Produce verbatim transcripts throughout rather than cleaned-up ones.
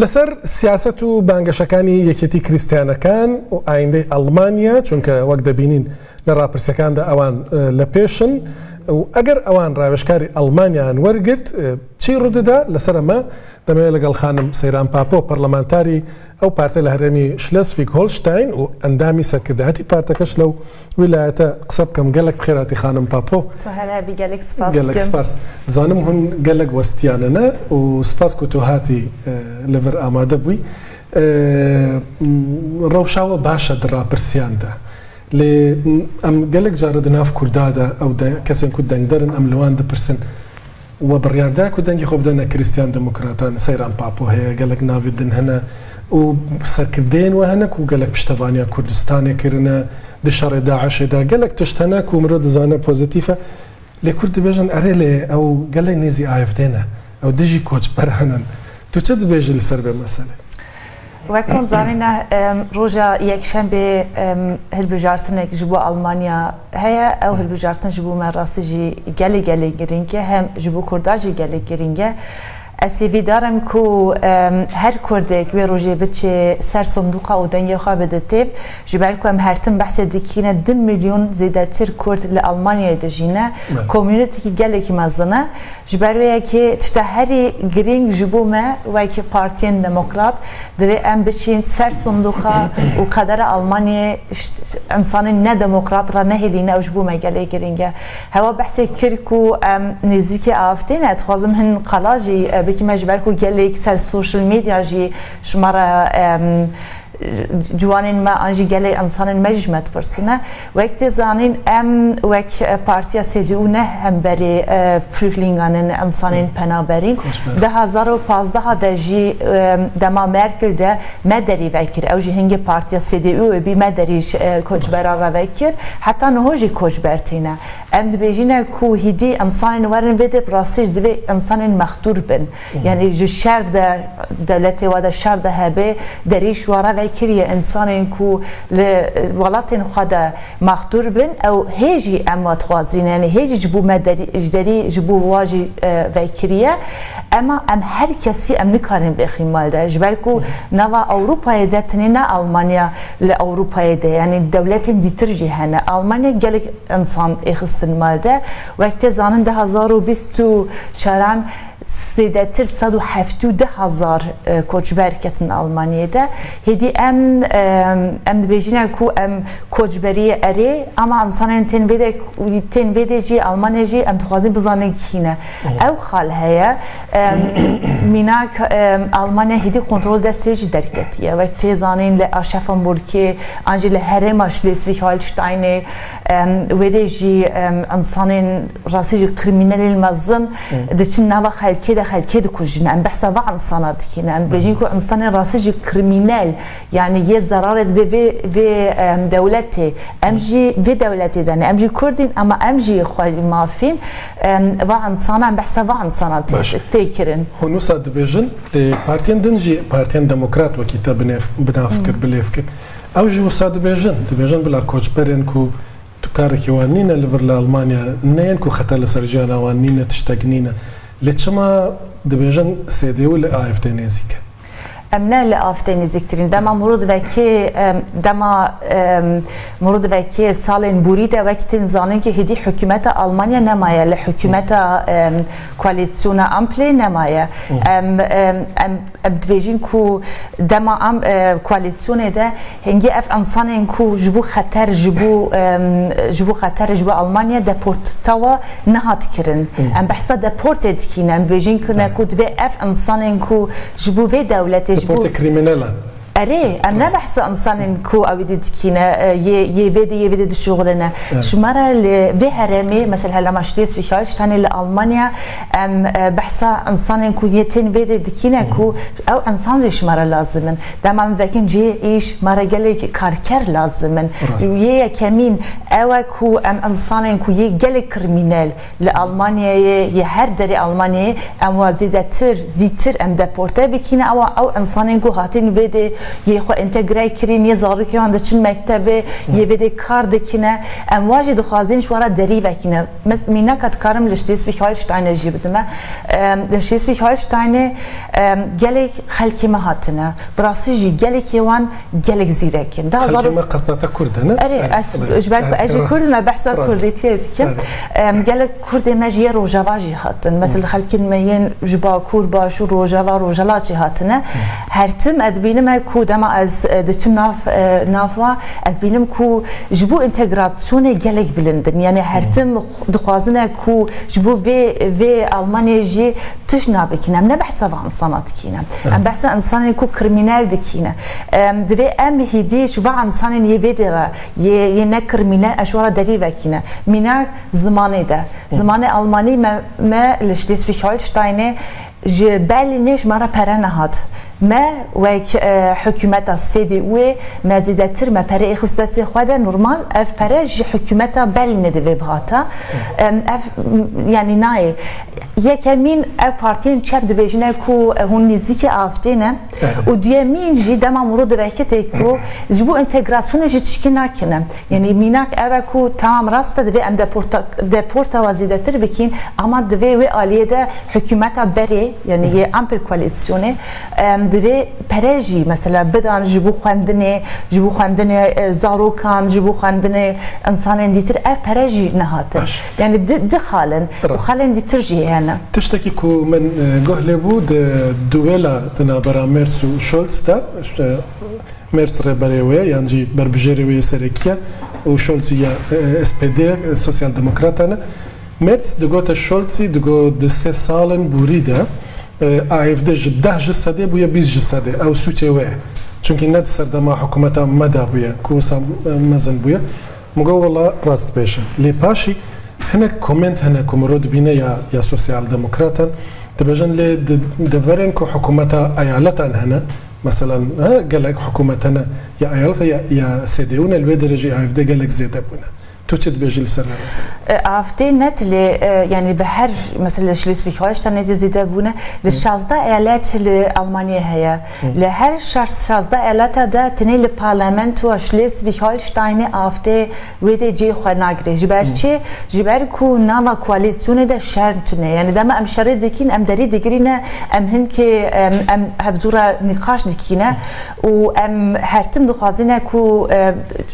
لەسەر سیاسەت و بانگەشەکانی یەکێتی کریستیانەکان و ئایندەی ئەڵمانیا، چونکە وەک دەبینین لە ڕاپرسیەکاندا ئەوان لە پێشن و ئەگەر ئەوان ڕاوێژکاری ئەڵمانیایان وەرگرت، چی ڕوودەدا؟ لەسەر ئەمە دەمەوێت لەگەڵ خانم سەیران پاپۆ، پەرلەمانتاری ئەو پارتە لە هەرێمی شلێسڤیگ هۆلشتاین و ئەندامی سەرکردایەتی پارتەکەش لەو ویلایەتە قسە بکەم. گەلک بخێراتی خانم پاپۆ. تو هەر هەبی، گەلک سپاس گەلک دکم. سپاس. دزانم هون گەلک وەستیانەنە و سپاس کو تو هاتی لەڤەر ئامادە بووی. ڕەوشاوە باشە دڕاپرسیاندا لێ ئەم گەلک جارە دناف کوردادا ئەو کەسێن کو دەنگدەرن ئەم لەوان دپرسن و بڕیاردایە کو دەنگی خۆ بدەنە کریستیان دموکراتان. سەیران پاپۆ هەیە، گەلک ناوی دن هەنە و سەرکردەیەن وە هەنە کو گەلک پشتەوانیا کوردستانێ کرنە، دشەڕێ داعشێدا گەلک تشت هەنە کو مرۆ دزانە پۆزیتیفە. لێ کورد دبێژن ئەرێ لێ ئەو گەلێ نێزی ئایفدێنە، ئەو دژی کۆچبەرانن. تو چ دبێژی لەسەر بێ مەسەلێ؟ وەک تۆن زانینە، ئەم، ڕۆژە یەکشەمبێ، ئەم، هەلبژارتنێک ji bo Almanya heye. Ew hilbijartin ji bo me rastî jî gelê gelê girîng e, hem ji bo Kurda jî gelê girîng e. Ez hêvîdar im ku, em, her Kurdek wê rojê biçê ser sindoqa û dengê xwe bide tê. Ji ber ku em her tim behsê dikîne, du milyon zêdetir Kurd li Almanyayê dijîne. Evet. Komûnîtekî gelekî mezin e. Ji ber wê yekê tişta herî girîng ji bo me wek partiyên demokrat divê em biçîn ser sindoqa û qedera Almanyayê ş-, insanên nedemokrat re nehêlîne, ew ji bo me gelê girîng e. Hewa behsê kir ku em nêzîkê avtê ne, dixwazim hin qala jî, e, bikime ji ber ku gelek ser social media jî ji me re, em, ciwanên me an jî gelek insanên me jî ji me dipirsine. Wek tê zanîn, em wek, e, partiya C D U ne hemberê, e, flüchtlingane, ne insanên penaberîn. Koçber. Du hazar û pazdeh de jî, e, dema Merkel de me derî vekir. Ew jî hingê partiya C D U bî me derî, e, koçberan re vekir. Heta niho jî koçber têne. Em dibêjine ku hîdî insanên werin vê dê bi rastî jî divê insanên mexdûr bin. Hı. Yani ji şer de, dewletê we de şer de hebe, derî ji we re vekiriye, insanên ku li, e, welatên xwe de mexdûr bin, ew hê jî em we dixwazîne, yani hê jî ji bo me derî, ji derî ji bo wa jî, e, vekiriye. Ema em her kesî em nikarin bêxî mal de. Ji ber ku nava Ewropayê de tenê ne Almanya li Ewropayê de, yani dewletên dîtir jî hene. Almanya gelek insan êxistin mal de. Wek tê zanin du hazar û bîst û çaran zêdetir sed û heftê û du hazar, e, koçber ketin Almanyê de. Hêdî em, e, em dibêjine ku em koçberiyê erê, ama insanên tên vê de, tên vê de jî Almanya jî em dixwazin bizanin kî ne. Ew xal heye. Em, mînak, em, Almanya hêdî kontrol destê jî derketiye. Wek tê zanîn li Aschaffenburgê an jî li herêma Schleswig-Holsteinê, em, wê dê jî, em, insanên rastî jî krîmînelên mezin diçin nava xelkê de xelkê dikujin. Em behsa va insana dikîn. Em bêjin ku insanên rastî jî krîmînel, yani yê zerarê dide vê, vê, em, dewletê. Em jî vê dewletê de ne. Em jî Kurdîn, ama em jî xwe mafîn. Em, va insana, em behsa va insana tê, Baş. tê kirin. Hûn wisa dibêjin, e, partiyên din jî, partiyên demokrat wekî te binêf-, binav kir, bilêv kir. Ew jî wisa dibêjin, dibêjin bila koçberên ku tu karekî wan nîne li vir li Almanya, neyên ku xeter li ser jiyana wan nîne, tiştek nîne. Lê çima dibêjin C D U li A F D nêzîk e? Em ne li A F D nêzîktirîn. Dema mirov vekê, em, dema, em, mirov vekê salên borî de wek tên zanîn ki hêdî hikûmeta Almanya nemaye, li hikûmeta, em, koalîsyona Ampelê nemaye. Em, em, em, em dibêjin ku dema am, e, koalîsyonê de hingî ev insanên ku ji bo xeter, ji bo, em, ji bo xeter, ji bo Almanya deportawa nehat kirin. Em behsa deportê dikîne. Em dibêjin ku ne ku divê ev insanên ku ji bo vê dewletê, ji bo Deportê krîmînelan. Erê, em ne behsa insanên ku ew êdî dikîne, e, yê, yê vê dê, yê vê dê dişuxuline. Evet. Ji me re li vê herêmê, mesela herêma Schleswig-Holsteinê li Almanya, em, e, behsa insanên ku yê tên vê dê dikîne ku ew insan jî ji me re lazim in. Dema em vekin cihê îş, me re gelek karker lazim in. Rast. Yê yekemîn ew e ku em insanên ku yê gelek krîmînel, li Almanyayê, yê her derê Almanyayê, em wa zêdetir, zîtir em deporte bikîne, ewa ew insanên ku hatin vê dê yê xwe entegre kirîn, yê zarokê wan diçin mektebê, yê vê dê kar dikine. Em wan jî dixwazin ji wan re derî vekine. Mes-, mînaka dikarim li Schleswig-Holsteinê jî bidime. Em, li Schleswig-Holsteinê, em, gelek xelkê me hatine. Bi rastî jî gelekê wan gelek zîrek in. Daha Xelkê zar- me qesda te Kurd e, ne? Erê, Erê, ez erê, ji ber ku erê, ez jî rast, Kurd me, behsa rast. Kurdîtiyê dikim. Erê. Em, gelek Kurdê me jî yê Rojava jî hatin. Mesela xelkên me yên ji Bakur, Başûr, Rojava, Rojhilat jî hatine. Her tim ez dibînim e ku dema ez, e, diçim nav, e, nava, ez dibînim ku ji bo entegrasyonê gelek bilind in. Yani her tim dixwazine ku ji bo vê, vê Almanyayê jî tişt nabikîne. Em ne behsa va insana dikîne. Em behsa insanên ku kriminel dikîne. Em, divê em hêdî ji va insanên yê vê dê re, yê, yê ne kriminel, em ji wan re derî vekîne. Mînak zimanê de. Zimanê Almanî me, me li Schleswig-Holsteinê ji Berlînê ji me re pere nehat. Me wek, e, hikûmeta C D Uê me zêdetir me pere êxist destê xwe de, normal ev pere ji hikûmeta Berlînê divê bihata. Em, ev, m, yanî nayê. Yekemîn ev partiyên çep dibêjine ku, e, hûn nêzîkî AfD ne. Û duyemîn jî dema mirov divekite ku ji bo entegrasyonê jî tişkî nakine. Yanî mînak ev e ku tamam rast e, divê em deporta-, deporta wa zêdetir bikîn, ama divê wê aliyê de hikûmeta berê, yanî yê Ampel koalîsyonê, em, divê pere jî mesela bidan ji bo xwendinê, ji bo xwendinê, e, zarokan, ji bo xwendinê insanên dîtir, ev pere jî nehatin. Baş. Yanî di, di xal in. Û Rast. Xalên dîtir jî hene. Tiştekî ku min, e, guh lê bû di duela di navbera Merz û Scholz de, işte, Merz rêberê wê ye, yan jî berbijêrê wê yê serekî ye û Scholz ya, e, S P D, e, Sosyal Demokrata ne. Merz digote Scholzî, digo di sê salên borî de, e, A F D ji deh ji sedê bûye bîst ji sedê. Ew sûcê wê ye. Çunkî ne di serdema hikûmeta me de bûye, ku wisa, e, mezin bûye. Min got, wela rast dibêje. Lê paşî hinek komênt hene ku mirov dibîne ya, ya Sosyal Demokratan, dibêjin lê di deverên ku hikûmeta eyaletan hene, meselan, ha, gelek hikûmet hene ya eyaleta ya, ya S D U ne, li wê derê jî A F D gelek zêde bûne. Tu çi dibêjî li ser vê meselê? E, A F D net lê, e, yanî bi her, mesela Schleswig-Holsteinê jî zêde bûne. Li şazdeh eyalet li Almanyayê heye. Li her şa-, şazdeh eyaleta de tenê li parlamentoya Schleswig-Holsteinê A F D wê dê cihê xwe nagire. Ji ber çi? Ji ber ku nava koalîsyonê de şer tune. Yanî dema em şerê dikîn, em derî digirîne, em hinkê, em, em hevdû re nîqaş dikîne û em her tim dixwazîne ku, e,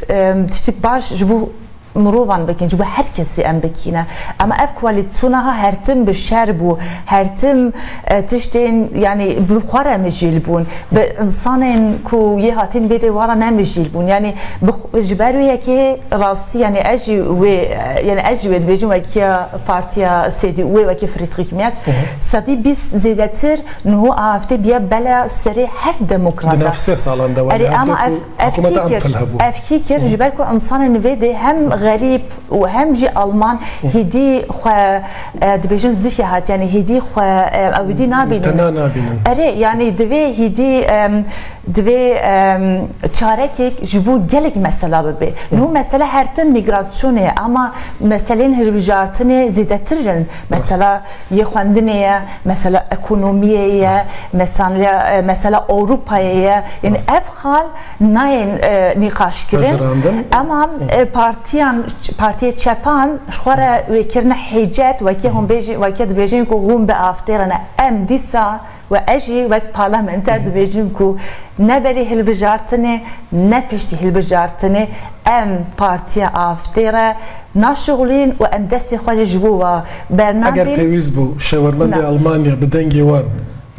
e, tiştik baş ji bo mirovan bikin, ji bo her kesî em bikîne. Ama ev koalîsyona ha her tim bi şer bû, her tim, e, tiştên, yanî bi xwe re mijîl bûn, bi insanên ku yê hatin vê dê wara ne mijîl bûn. Yanî bi xwe, ji ber wê yekê rastî, yanî ez jî wê, e, yanî ez jî wê dibêjim wekiya partiya C D U wê, wekî Friedrich Merz. Sedî bîst zêdetir niho A F D biye bela serê her demokrata. Di nav sê salan de Erê, were ama hatiye ev, ku ev hikûmeta kî kir, Ampel hebû. Ev kî kir, ji ber ku insanên vê dê hem xerîb û hem jî Alman hêdî xwe, e, dibêjin zihê hat, yanî hêdî xwe, e, ew dî nabînin. Tena nabînin. Erê, yanî divê hêdî, em, divê, em, çarekek ji bo gelek mesela bibe. Niho mesele her tim mîgrasyonê ye, ama meselên hilbijartinê zêdetir in. Mesela yê xwendinê ye, mesela ekonomiyê ye, mesela, e, mesela Ewropayê ye. Yanî ev xal nayên, e, nîqaş kirin. Pejirandin. Ema, e, partiyan, partiyê çepan ji xwe re wê kirine hêcet, wekî hûn bêjî-, wekî dibêjin ku hûn bi A F D re ne. Em dîsa we ez jî wek parlamenter dibêjim ku ne berî hilbijartinê, ne piştî hilbijartinê em partiya A F D re naşixulîn û em destê xwe jî ji bo wa bernadin. Eger pêwîst bû şêwermendê Na. Almanya bi dengê wan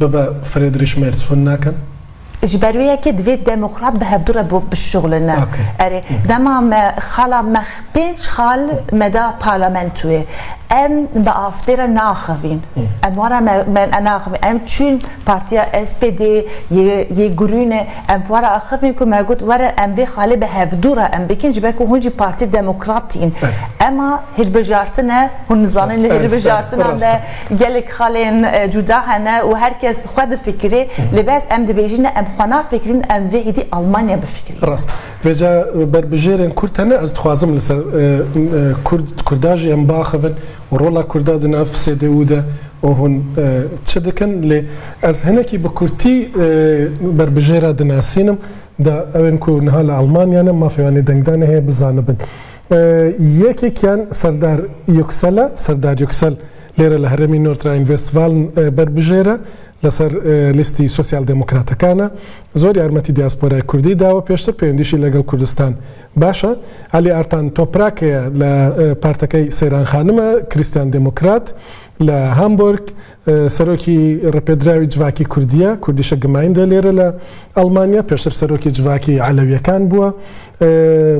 bibe Friedrich Merz, hûn nakin? Ji ber wê yekê divê demokrat bi hevdû re bo-, bişuxuline. Okey. Erê, dema me xala me pênc xal me da parlamentoyê. Em bi A F D re naxivîn. Em wara me, me naxivîn. Em çûn partiya S P D, yê, yê Grüne, em wara axivîn ku me got, were em vê xalê bi hevdû re em bikin, ji ber ku hûn jî partî demokrat in. Ema hilbijartine, hûn nizanin li hilbijartinan de gelek xalên, e, cuda hene û her kes xwe difikirê. Lê bes em dibêjin, em xwe nafikirîn, em vê hêdî Almanya bifikirîn. Rast. Vêca berbijêrên Kurd hene, ez dixwazim li ser, e, e, Kurd, Kurda jî em biaxivin û rola Kurda di nav S D U de û hûn e, çi dikin, lê ez hinekî bi kurtî e, berbijêra dinasînim, da ewên ku niha li Almanya ne, mafê wan ê dengdanê heye bizanibin. E, Yekêkiyan Serdar Yüksel e, Serdar Yüksel lêre li herêmî Nordrhein-Westfalen e, berbijêr e, li ser e, lîstî sosyal demokratekan e. Zor yarmetî diasporaya kurdî dawe, pêştir pêwendîşî legel Kurdistan baş e. Elî Artan Toprak heye li e, partekey Seyran Xanim e, Christian Demokrat li Hamburg, e, serokî rêpêdirawî civakî kurdî ye, Kurdische Gemeinde lêre li Almanya, pêştir serokî civakî elewiyekan bûye. E,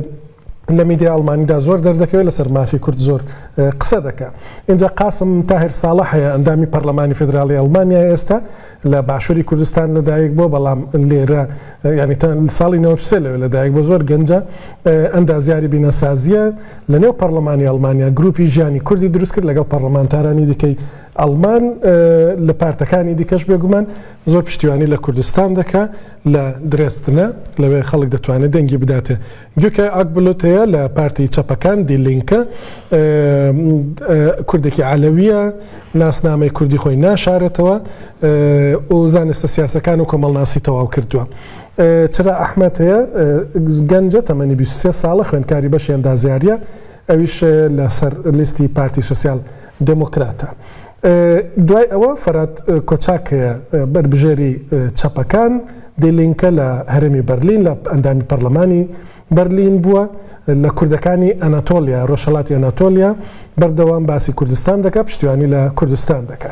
Li mîdya Almanî de zor derdikeve, li ser mafê kurd zor e, qise dike. Înca Qasim Tahir Salih heye, endamî Parlemanî Federalî Almanyayê êsta, li Başûrî Kurdistan li dayik bû, belam lêre e, yanî te li salî newed û sê li dayik bû, zor genc e, e, endazyarî bînesazî ye. Li nêw Parlemanî Almanya grûpî jiyanî kurdî dirust kir, legel parlamentaranî dikey Alman, e, li partekanî dike ji bêguman zor piştîwanî li Kurdistan dike, li Dresdene, li wê xelk ditwane dengî bidate. Gökay Akbulut heye li partî çepekan, Die Linke, e, e, kurdekî elewî ye, nasnameyê kurdî xwe naşaretewe, e, û zaniste siyasekan û komelnasî tewaw kirdiwe. E, Çira Ahmet heye, e, genc e, temenî bîst û sê sal e, xwendkarî beşê endazyarî ye, ewîş e, li ser lîstî Partî Sosyal Demokrat e. E, Duay ewe Ferhat e, Koçak heye, e, berbijêrî e, çepekan, Die Linke li herêmî Berlîn, li endamî parlemanî Berlîn bûye, li kurdekanî Anatoliya, Rojhelatî Anatoliya, berdewam basî Kurdistan dike, piştîwanî li Kurdistan dike.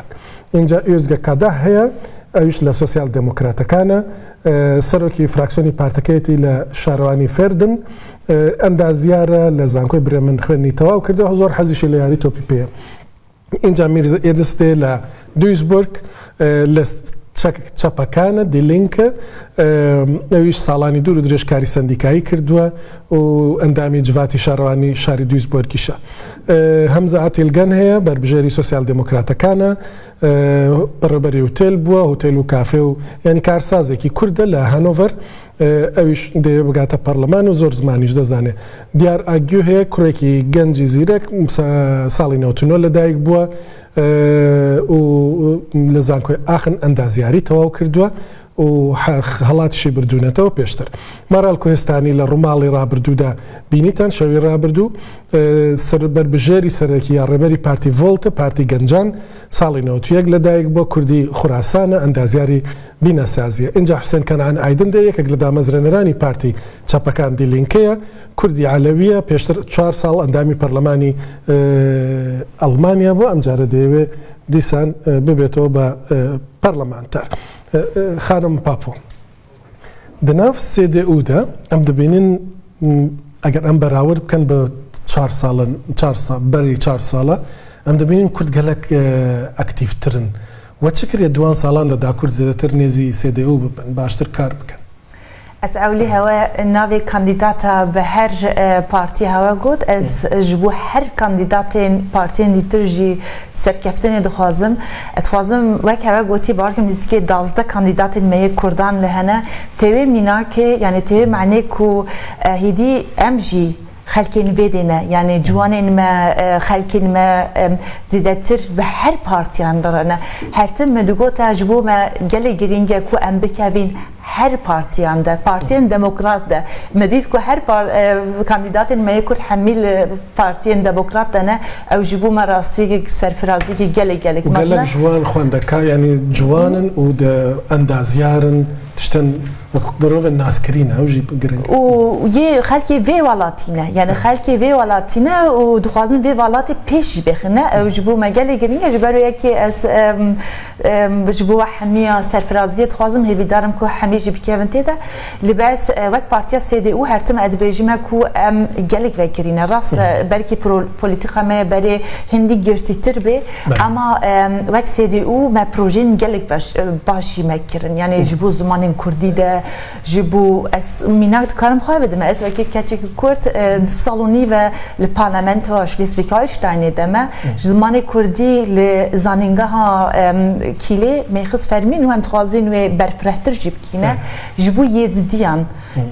Înca Özge Kadah heye, ewîş li sosyal demokratekan e, e, serokî fraksiyonî partekeyetî li şarewanî Ferdin, e, endazyar e, li Zankoyê Bremen xwendî tewaw kirdiye, zor hezî jî li yarî topî pê ye. Înca Mîrze Êdis tê li Duisburg, e, li çek-, çepekan e, Die Linke, e, ewîş salanî dûr û dirêj karî sendîkayî kirdiwe û endamî civatî şarewanî şarî Duisburg îşe. E, Hemze Atilgen heye, berbijêrî sosyal demokratekan e, e, bereberî otel bûye, otel û kafe û, yanî karsazekî kurd e li Hanover. E, ewîş dê bigate parleman û zor zimanî jî dizane. Diyar Agyu heye, kurekî gencî zîrek, sa-, salî newtûno li dayik bûye, e, û li Zankoyê Axin endazyarî tewaw kirdiwe û he-, xelatî jî birdûnetewe pêştir. Maral Kohistanî li Rumalî rabirdû de bînîtan, şewê rabirdû, e, ser-, berbijêrî serekî ya rêberî partî Volt e, partî gencan, salî newtû yek li dayik bûye, kurdî Xurasan e, endazyarî bînesazî ye. Înca Husên Kenan Aydin de yekek li damezrêneranî partî çepekan Die Linke ye. Kurdî elewî ye. Pêştir çar sal endamî parlemanî, e, Almanya bû. Em care dê wê dîsan, e, bibêtewê be, e, parlamenter. E, e, Xanim Papo, di nav C D U de em dibînin, m, eger em berawir bikin bi çar salin, çar sa-, berî çar sala, em dibînin kurd gelek, e, aktîftir in. We çi kiriye di wan salan de da kurd zêdetir nêzî C D U bibin, baştir kar bikin? Ez ewlî hewe navê kandîdata bi her, e, partî hewe got. Ez ji bo her kandîdatên partiyên dîtir jî serkeftinê dixwazim. Ez dixwazim wek hewe gotî, bawer kim nîzîkê duwazdeh kandîdatên me yê kurdan li hene. Tê wê mînakê, yanî tê wê menê ku, e, hêdî em jî xelkên vê dê ne, yanî ciwanên me, e, xelkên me, e, zêdetir bi her partiyan re ne. Her tim min digot, e, ji bo me gelê girîng e ku em bikevîn her partiyan de, partiyên demokrat de. Me dît ku her par-, e, kandîdatên me yê kurd hemî li partiyên demokrat de ne, ew ji bo me rastiyekî serfiraziyekî gelek, gelek mezin e. Gelek ji wan xwendekar, yanî ciwan in û de endazyar in, tiştên wek mirovên naskirî ne, ew jî giring. Û yê xelkê vê welatî ne, yanî xelkê vê welatî ne û dixwazin vê welatê pêş jî bêxin ne, ew ji bo me gelek giring e, ji ber wê yekê ez, em, em, ji bo we hemiya serfiraziyê dixwazim, hêvîdar im ku hemî jî bikevin tê de. Li ber, e, wek partiya C D U her tim ez dibêjime ku em gelek vekirî ne. Rast, e, belkî pro-, polîtîka me berê hindî girtîtir bê, belê, ama, em, wek C D U me projeyên gelek baş, e, baş jî me kirin. Yanî ji bo zimanên Kurdî de ji bo ez mînak dikarim xwe bidim. Ez wekî keçekî Kurd, e, di sal û nîv e li parlamentoya Schleswig-Holsteinê de me. Ji zimanê Kurdî li zanîngeha, em, Kîlê me xist fermî û em dixwazin wê berfirehtir jî bikîne. Ji bo Yêzidiyan.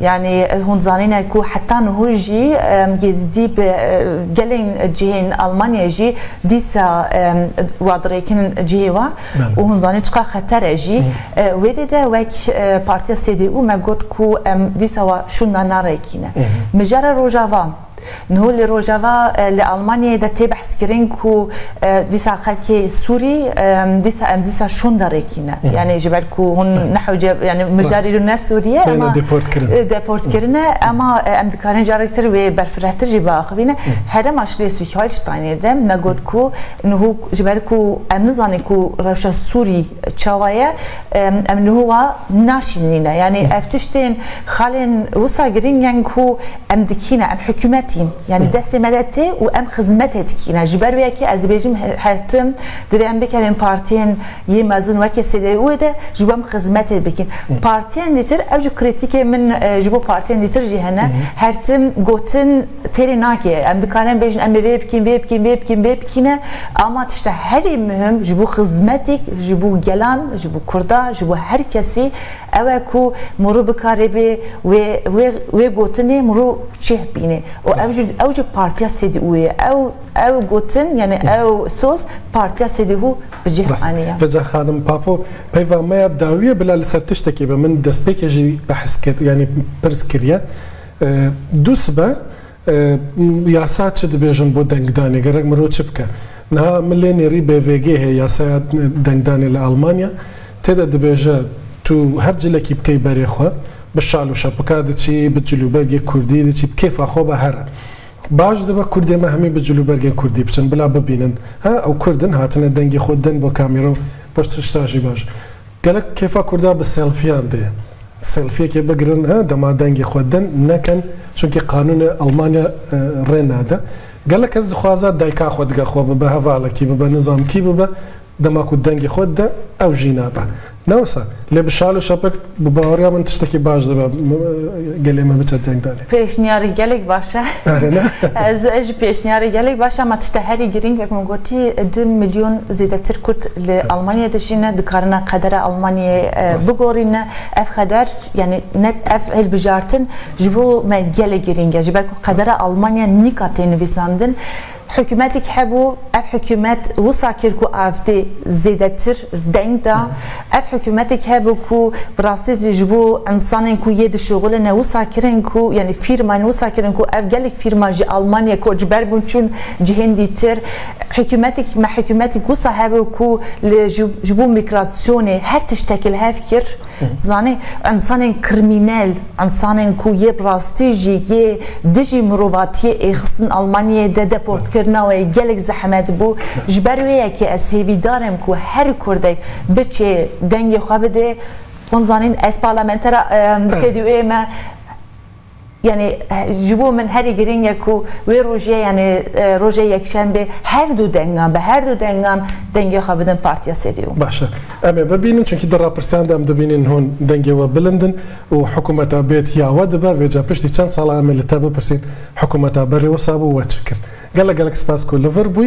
Yani, e, hûn zanîne ku heta niho jî, em, Yêzidî bi, e, gelên cihên Almanyayê jî dîsa, em, wa dirêkinin cihê wa. Belê. Û hûn zanîn çiqa xeter e jî. Hı. E, wê dê de wek, e, Partiya C D U me got ku em dîsa wa şûnda narêkîne. Hı hı. Mijara Rojava. Niho li Rojava, e, li Almanyayê de tê behs kirin ku, e, dîsa xelkê Sûrî, e, dîsa em dîsa şûnda rêkîne. Hı hı. Yani ji ber ku hûn Hı. nehewce, yani mijarî ne Sûriye Bêne ama, deport kirin. e, deport kirine, ama, e, em dikarin carek tir wê berfirehtir jî biaxivîne. Hı. Herêma Schleswig-Holsteinê de me got ku niho ji ber ku em nizanin ku rewşa Sûrî çawa ye, em, em niho wa naşînîne. Yani Hı. ev tiştên xalên wisa giring in ku em dikîne, em hikûmetîn. Yani Hı. destê me de tê û em xizmetê dikîne. Ji ber wê yekê ez dibêjim her, her tim divê em bikevin partiyên yê mezin weke C D U de ji bo em xizmetê bikin. Hı. Partiyên dîtir, ev jî krîtîkê min, e, ji bo partiyên dîtir jî hene. Hı. Her tim gotin têrê nake. Em dikarin bêjin, em ê vê bikîn, vê bikîn, vê bikîn, vê bikîne. Ama tişta herî muhim ji bo xizmetik, ji bo gelan, ji bo Kurda, ji bo her kesî ew e ku mirov bikare bê wê, wê, wê gotinê mirov çêh bîne. Û ew Rast. jî, ew jî partiya C D U ye. Ew, ew gotin, yani Hı. ew soz partiya C D U bi cih Rast. aniye. Vêca xanim Papo, peyva me ya dawiyê bila li ser tiştekê be, min destpêkê jî behs kir, yani pirs kiriye. E, du sibe, E, yasa çi dibêjin bo dengdanê? Gerek mirov çi bike? Niha min lê nêrî B V G heye, yasaya dengdanê li Almanya. Tê de dibêje, tu her cilekî bikey berê xwe, bi şal û şapika diçî, bi cilûbergê kurdî diçî, bi kêfa xwe be here. Baş dibe Kurdê me hemî bi cilûbergên kurdî biçin, bila bibînin. Ha, ew Kurd in, hatine dengê xwe din bo kamîro, bo tişta jî baş. Gelek kêfa Kurda bi selfiyan dê. Selfiyekê bigirin, he, dema dengê xwe din, nekin, çunkî qanûnê Almanya, e, rê nade. Gelek kes dixwaze dayika xwe dige xwe bibe, hevalekî bibe, nizam kî bibe, dema ku dengê xwe dide, ew jî nabe. Ne wisa, lê bi şal û şapik, bi baweriya min tiştekî baş dibe, m-, gelê me biçe dengdanê. Pêşniyarê gelek baş e. Are ne? Ez, ez jî pêşniyarê gelek baş e, ama tişta herî girîng, wek min gotî, du milyon zêdetir Kurd li Almanyayê dijîne, dikarine qedera Almanyayê, e, Rast. bigorîne. Ev qeder, yani ne, ev hilbijartin ji bo me gelek girîng e. Ji ber ku qedera Almanya nîka tê nivîsandin. Hikûmetek hebû, ev hikûmet wisa kir ku avdê zêdetir deng da. Ev hikûmetek hebû ku bi rastî jî ji bo insanên ku yê dişuxulin ne wisa kirin ku, yani fîrmayên wisa kirin ku ev gelek fîrma ji Almanyayê koçber bûn çûn cihên dîtir. Hikûmetek, me hikûmetek wisa hebû ku li ji, ji bo mîgrasyonê her tiştekî li hev kir. Zanê, insanên krîmînel, insanên ku yê bi rastî jî yê dijî mirovatiyê êxistin Almanyayê de deportkirina wê gelek zehmet bû. Ji ber wê yekê ez hêvîdar im ku her Kurdek biçê dengê xwe bidê. Hûn zanîn ez parlamentera, em, C D U'yê me, yani, ji bo min herî girîng e ku wê rojê, yani, e, rojê yekşembê her du dengan, bi her du dengan dengê xwe bidin Partiya C D U. Baş e. Em ê bibînin, çunkî di rapirsiyan de em dibînin hûn dengê we bilind in û hikûmeta bêt ya we dibe, vêca piştî çend sala em ê li te bipirsîn, hikûmeta berê wisa bû, we çi kir? Gelek gelek spas ku li vir bûy.